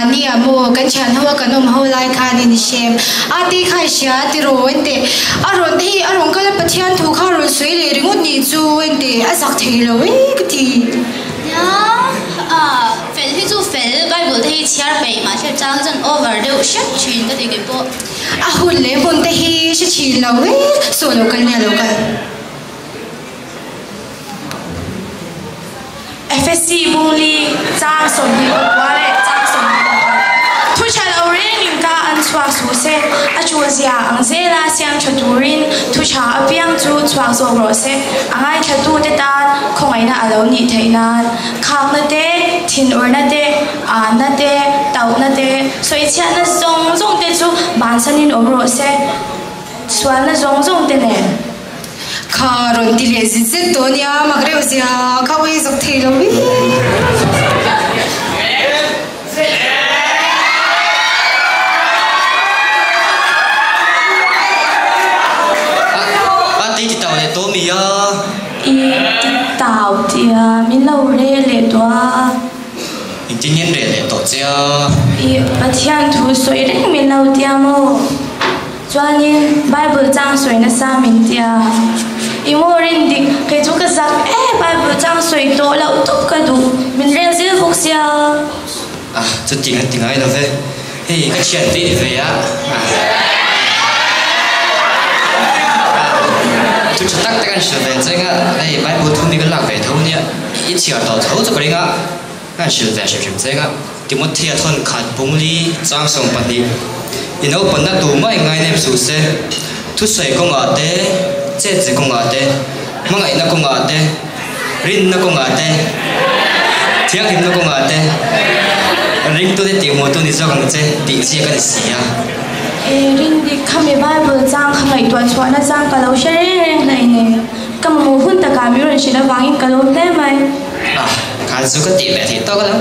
Hmani ah maw kan thian ho a kan awm ho lai khan in hrem a te kha i hria tiraw enteh a rawn hei a rawn kal a Pathian thu kha a rawn sawi leh ringawt nih chu enteh a zak thei lo e ka ti. Nia a fel hi chu fel Bible te hi chhiar peih mahse chang chuan over deuh hrep thin ka ti kei pawh. A hun leh hmun te hi hre thin lo e saw lo kal nia lo kal. Efesi bungli chang 29 leh chang 24. Thu tha lo rengin ka an chhuak suh se, a tul zia ang zela siam tha turin thu tha apiang chu chhuak zawk rawh se, a ngaithlatute tan khawngaihna a lo nih theih nan. Khakna te, thinurna te, anna te, tauhna te, sawichhiatna zawng zawng te chu bansanin awm rawh se, sualna zawng zawng te nen. Kha rawn ti leh zit zet tawh ania, mak reuh zia kha ui zawk thei lo hi. A ti ti tau leh tawh mi a. I ti tau tia min lo rel leh tawh a. Engtin nge an rel leh tawh che a? I Pathian thu sawi reng min lo tia maw? Chuanin Bible chang sawi nasa min tia, I maw rin dik, kei chu ka zak e, Bible chang sawi tawh loh tawp ka duh, min rel zil bawk sia. Ah, chuti an ti ngai lo ve, hei ka thian te i ni ve a. Thu tha tak tak an hrilh ve cheng a, hei Bible thu mi ka lak ve tho nia, i chhiar tawh tho chu ka ring a. Kan hrilh ve hrim hrim cheng a, Timothea thawn khat bungli chang 12, I naupanna tu mai ngainep suh se, thusawi kawngah te, chetze kawngah te, hmangaihna kawngah te, rinna kawngah te, thianghlimna kawngah te, ringtute tihmuhtu ni zawk ang che tih chiah ka ni si a. E, rindik khami Bible chang kha ngaihtuah chhuahna chang ka lo hre reng reng hlei ne. Ka mamawh hun takah min rawn hrilh avangin ka lawm hle mai. A, khan chu ka tih leh theih tawk alo.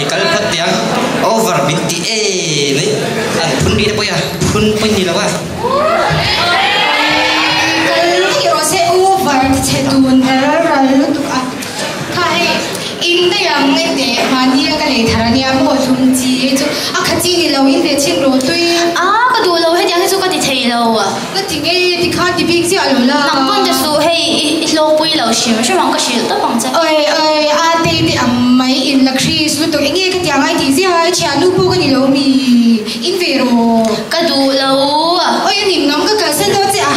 I kal phawt teh ang, over min ti em mai, an phun rih te pawh i a, phun pawh ni lo a. Kal daih rawh se, over ti chhe tun ral ral lutuk a. Kha hei, in daih ang nge teh, mahni a ka lei thar ania maw hlum chi hei chu a kha chi ni lo in ve chhin rawh tui. A, ka duh lo hetiang hi chu ka ti thei lo. Ka ti nge ti khan ti bik chiah lo la. Nang pawn te suh hei i hlawkpui lo hrim hrim ang ka hrilh tawp ang che. Oi oi a te te ang mai in la Chris lutuk enge ka ti ang ai tih ziah ai thiannu pawh ka ni lo mi in ve rawh. Ka duh lo. Oi a ning ngam ka kalsan dawn che a.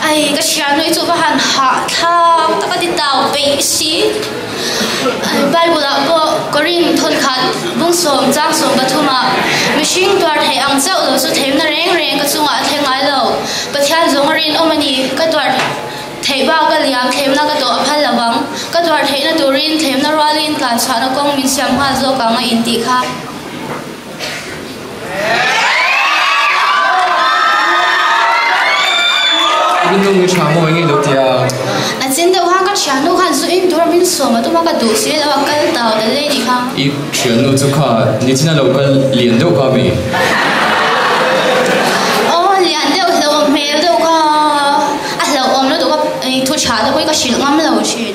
Ai, ka thiannu hi chu va han hahthlak tak a ti tau peih si. Bible ah pawh Korin thawnkhat bung sawm chang 13 ah mihring tuar theih ang chauh lo chu theimna reng reng ka chungah a thleng ngai lo. Pathian zawng a rinawm a ni, ka tuar theih bak a liam thlemna ka tawh a phal lo vang. Ka tuar theihna turin thlemna rualin tlan chhuahna kawng min siam nghal zawk ang a intih kha. Rinung i tha maw enge lo tia? A chin deuh khan ka thiannu khan zu in tur min sawm a tuma ka duh si lo a kal tau ta lei ni kha. I thiannu chu kha nichin a lo kal lian deuh kha mi? Aw lian deuh hlauhawm hmel deuh kha a hlauhawm lutuk a thu tha te pawh hi ka hrilh ngam lo thin.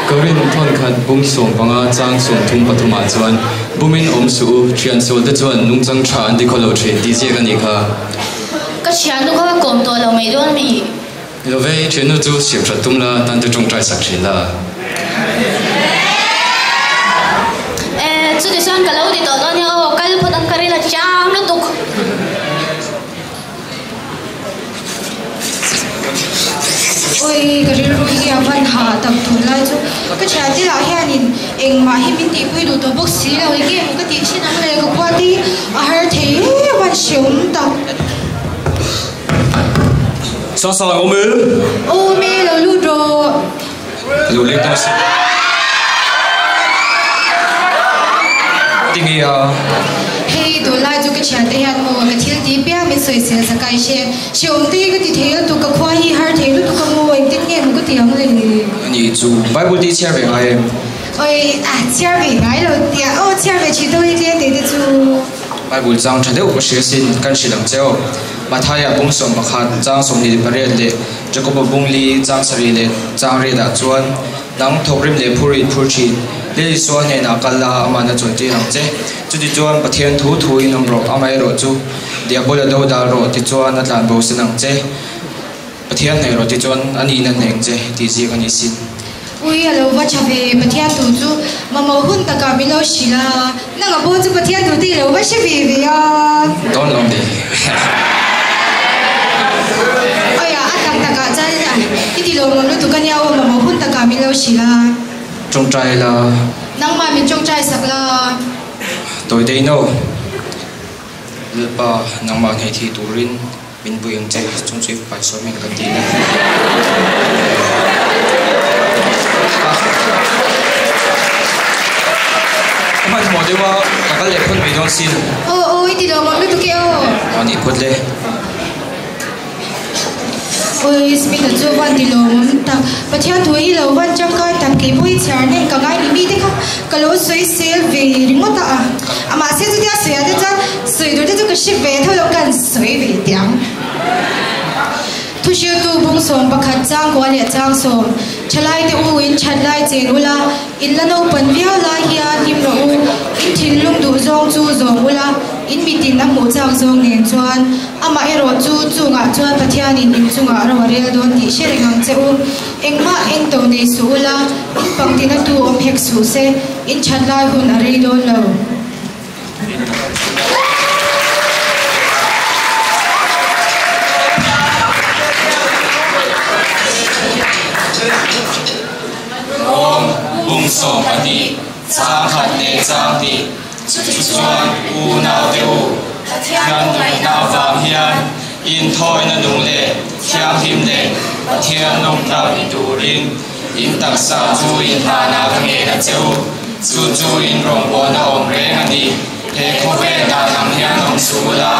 Korin thawnkhat bung 15 chang 33 ah chuan bumin awm suh u, thian sual te chuan nungchang tha an ti khaw lo thin tih ziak a nih kha. Ka thiannu kha ka kawm tawh lo mai dawn mi? Ni lo ve, i thiannu chu siam that tum la, tan te tawngtai sak thin la. E, chuti chuan ka lo ti tawh dawn nia aw, kal phawt ang ka ril a cham lutuk. Oi, ka rilru hi a van hah tak tun lai chu ka thiante lah hianin engmah hi min tihpui duh tawh bawk si lo enge maw ka tih thin ang le ka khua te hi a har thei em a hreawm tak. Sa sa awm em? Awm e, lo lut rawh. Lo leng tawh si. Tinge a? Hei tunlai chu ka thiante hian maw ka thil tih piang min sawi sel zakai hre hreawm te hi ka ti thei lutuk ka khua hi har thei lutuk a maw engtin nge maw ka ti ang le? Ani chu Bible te i chhiar ve ngai em? Oi a chhiar ve ngai lo tia aw chhiar ve thin tho hi tlem te te chu. Bible chang tha deuh ka hria sin kan hrilh ang che aw. Mathaia bung 11 chang 28 leh Jakoba bung li chang sarih leh chang riat ah chuan nang thawkrim leh phur in phur thin. Lil Isua hnenah kal la amahna chawlhtir ang che. Chuti chuan Pathian thu thu in awm rawh amaherawh chu Diabola do dal rawh tichuan a tlan bo sen ang che. Pathian hnaih rawh tichuan a nihna hnaih ang che tih ziak a ni sin. Ui a lo va tha ve, Pathian thu chu mamawh hun takah min lo hrilh a, nang a pawh chu Pathian thu te i lo va hre ve ve a. Dawn lo ni. Aia a tak takah chuan i ti lawmawm lutuk a nia aw, mamawh hun takah min lo hrilh a. Tawngtai la. Nangmah min tawngtai sak la. Tawi dei no. Lalpa nangmah hnaih thei turin. Min pui ang che, chung chu i fapa sawi hming kan ti na. Ka hmanhmawh deuh a, ka kal leh phawt mai dawn sin. Aw aw, i ti lo mam lutuk e aw. Aw nih phawt le. Oi, Smita chu van ti lo mam tak. Pathian thu hi lo van tangkai tak, kei pawh hi chhiar hnem ka ngai ni mi te kha ka lo sawi sel ve ringawt a. Mahse chutia sawi ah te chuan Sawi tur te chu ka hre ve tho lo kan sawi ve teh ang. Thuhriltu bung 11 chang kua leh chang sawm thalai te u in that lai chen ula in la naupan viau lai hian him rawh u in thinlung duh zawng chu zawng ula in mitin a hmuh chak zawng nen chuan amah erawh chu chungah chuan Pathianin in chungah ro a rel dawn tih hre reng ang che u engmah engto nei suh ula in pangtina tu awm hek suh se in that lai hun a rei dawn lo. Rom bung 12 chang khat leh chang hnih Chutichuan unaute u, Pathian ngaihna avang hian inthawina nung leh thianghlim leh Pathian lawmtlak ni turin in taksa chu inhlana ka ngen a che u. Chu chu in rawngbawlna awm reng a ni. He khawvel dan ang hian awm suh ula,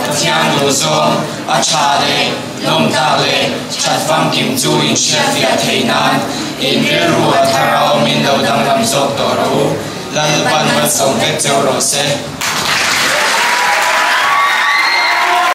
Pathian duhzawng, a tha leh lawmtlak leh that famkim chu in hriatfiah theih nan in rilru a thar a awmin lo danglam zawk tawh rawh u. Lalpan malsawm vek cheu rawh se.